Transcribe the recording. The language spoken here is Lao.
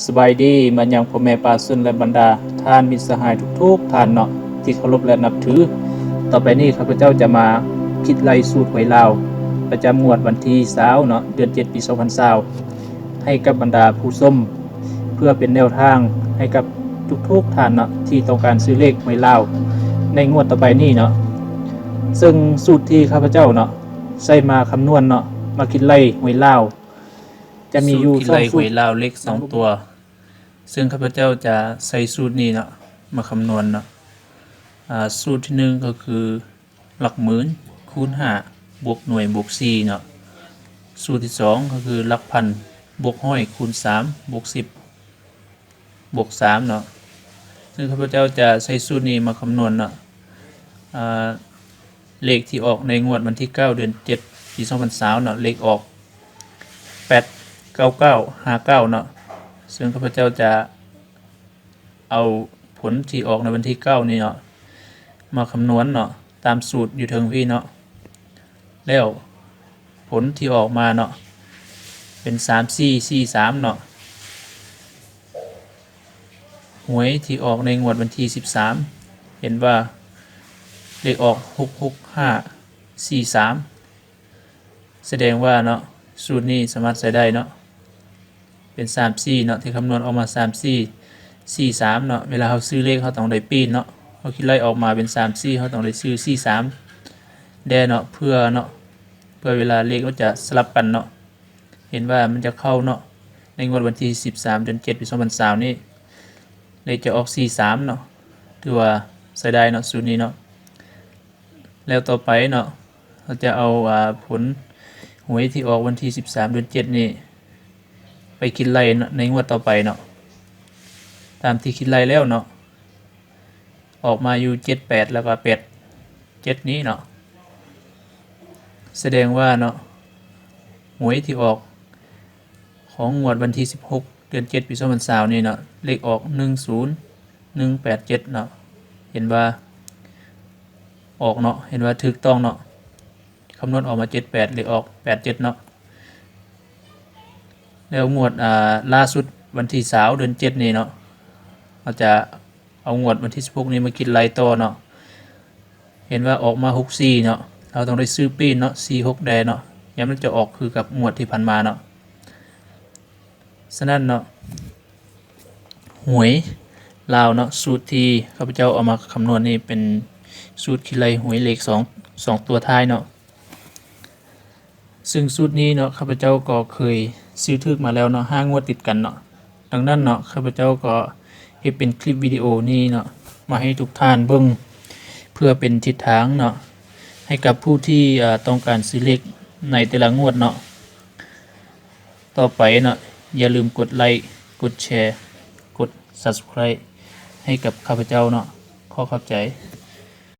ສະບາຍດີມາຍັງພໍ່ແມ່ປະຊາຊົນ ແລະ ບັນດາທ່ານມິດສະຫາຍທຸກໆທ່ານເນາະ ທີ່ເຄົາລົບ ແລະ ນັບຖື. ຕໍ່ໄປນີ້ຂ້າພະເຈົ້າຈະມາຄິດໄລ່ສູດຫວຍລາວ ປະຈຳງວດວັນທີຊາວເນາະ ເດືອນເຈັດ ປີສອງພັນຊາວ ໃຫ້ກັບບັນດາຜູ້ຊົມ ເພື່ອເປັນແນວທາງໃຫ້ກັບທຸກໆທ່ານເນາະ ທີ່ຕ້ອງການຊື້ເລກຫວຍລາວ ໃນງວດຕໍ່ໄປນີ້ເນາະ. ເຊິ່ງສູດທີ່ຂ້າພະເຈົ້າເນາະ ໃຊ້ມາຄຳນວນເນາະ ມາຄິດໄລ່ຫວຍລາວ ຈະມີຢູ່ ສູດທີ່ໄລ່ຫວຍລາວເລກສອງຕົວ ເຊິ່ງຂ້າພະເຈົ້າຈະໃຊ້ສູດນີ້ເນາະ ມາຄຳນວນເນາະ. ອາ ສູດທີໜຶ່ງກໍຄືຫຼັກໝື່ນຄູນຫ້າ ບວກໜ່ວຍບວກສີ່ເນາະ. ສູດທີສອງກໍຄືຫຼັກພັນບວກຮ້ອຍຄູນສາມ ບວກສິບ ບວກສາມເນາະ. ເຊິ່ງຂ້າພະເຈົ້າຈະໃຊ້ສູດນີ້ມາຄຳນວນເນາະ. ອາ ເລກທີ່ອອກໃນງວດວັນທີເກົ້າ ເດືອນເຈັດ ປີສອງພັນຊາວເນາະ ເລກອອກ ແປດເກົ້າເກົ້າຫ້າເກົ້າເນາະ. ເຊິ່ງຂ້າພະເຈົ້າຈະເອົາຜົນທີ່ອອກໃນວັນທີເກົ້ານີ້ເນາະ ມາຄຳນວນເນາະ ຕາມສູດຢູ່ເທິງພີ້ເນາະ. ແລ້ວຜົນທີ່ອອກມາເນາະ ເປັນສາມສີ່ສີ່ສາມເນາະ. ຫວຍທີ່ອອກໃນງວດວັນທີສິບສາມ ເຫັນວ່າເລກອອກຫົກຫົກຫ້າສີ່ສາມ ສະແດງວ່າເນາະ ສູດນີ້ສາມາດໃຊ້ໄດ້ເນາະ ເປັນສາມສີ່ເນາະ ທີ່ຄຳນວນອອກມາສາມສີ່ສີ່ສາມເນາະ. ເວລາເຮົາຊື້ເລກ ເຮົາຕ້ອງໄດ້ປີ້ນເນາະ ເຮົາຄິດໄລ່ອອກມາເປັນສາມສີ່ ເຮົາຕ້ອງໄດ້ຊື້ສີ່ສາມແດ່ເນາະ ເພື່ອເນາະ ເພື່ອເວລາເລກມັນຈະສະຫຼັບກັນເນາະ. ເຫັນວ່າມັນຈະເຂົ້າເນາະ ໃນງວດວັນທີສິບສາມ ເດືອນເຈັດ ປີສອງພັນຊາວນີ້ ເລກຈະອອກສີ່ສາມເນາະ. ຖືວ່າໃຊ້ໄດ້ເນາະ ສູດນີ້ເນາະ. ແລ້ວຕໍ່ໄປເນາະ ເຮົາຈະເອົາ ອາ ຜົນຫວຍທີ່ອອກວັນທີສິບສາມ ເດືອນເຈັດນີ້ ໄປຄິດໄລ່ເນາະ ໃນງວດຕໍ່ໄປເນາະ. ຕາມທີ່ຄິດໄລ່ແລ້ວເນາະ ອອກມາຢູ່ເຈັດແປດ ແລ້ວກໍແປດເຈັດນີ້ເນາະ. ສະແດງວ່າເນາະ ຫວຍທີ່ອອກຂອງງວດວັນທີສິບຫົກ ເດືອນເຈັດ ປີສອງພັນຊາວນີ້ເນາະ ເລກອອກໜຶ່ງສູນໜຶ່ງແປດເຈັດເນາະ. ເຫັນວ່າອອກເນາະ ເຫັນວ່າຖືກຕ້ອງເນາະ ຄຳນວນອອກມາເຈັດແປດ ເລກອອກແປດເຈັດເນາະ. ແລ້ວງວດ ອາ ລ່າສຸດວັນທີຊາວ ເດືອນເຈັດນີ້ເນາະ ເຮົາຈະເອົາງວດວັນທີສິບຫົກນີ້ມາຄິດໄລ່ຕໍ່ເນາະ. ເຫັນວ່າອອກມາຫົກສີ່ເນາະ ເຮົາຕ້ອງໄດ້ຊື້ປີ້ນເນາະ ສີ່ຫົກແດ່ເນາະ ຢ້ານມັນຈະອອກຄືກັບງວດທີ່ຜ່ານມາເນາະ. ສະນັ້ນເນາະ ຫວຍລາວເນາະ ສູດທີ່ຂ້າພະເຈົ້າເອົາມາຄຳນວນນີ້ ເປັນສູດຄິດໄລ່ຫວຍເລກສອງ ສອງຕົວທ້າຍເນາະ. ເຊິ່ງສູດນີ້ເນາະ ຂ້າພະເຈົ້າກໍເຄີຍຊື້ຖືກມາແລ້ວເນາະ ຫ້າງວດຕິດກັນເນາະ. ດັ່ງນັ້ນເນາະ ຂ້າພະເຈົ້າກໍເຮັດເປັນຄລິບວິດີໂອນີ້ເນາະ ມາໃຫ້ທຸກທ່ານເບິ່ງ ເພື່ອເປັນທິດທາງເນາະ ໃຫ້ກັບຜູ້ທີ່ ເອີ ຕ້ອງການຊື້ເລກໃນແຕ່ລະງວດເນາະ. ຕໍ່ໄປເນາະ ຢ່າລືມກົດໄລ້ ກົດແຊ ກົດ Subscribe ໃຫ້ກັບຂ້າພະເຈົ້າເນາະ. ຂໍຂອບໃຈ.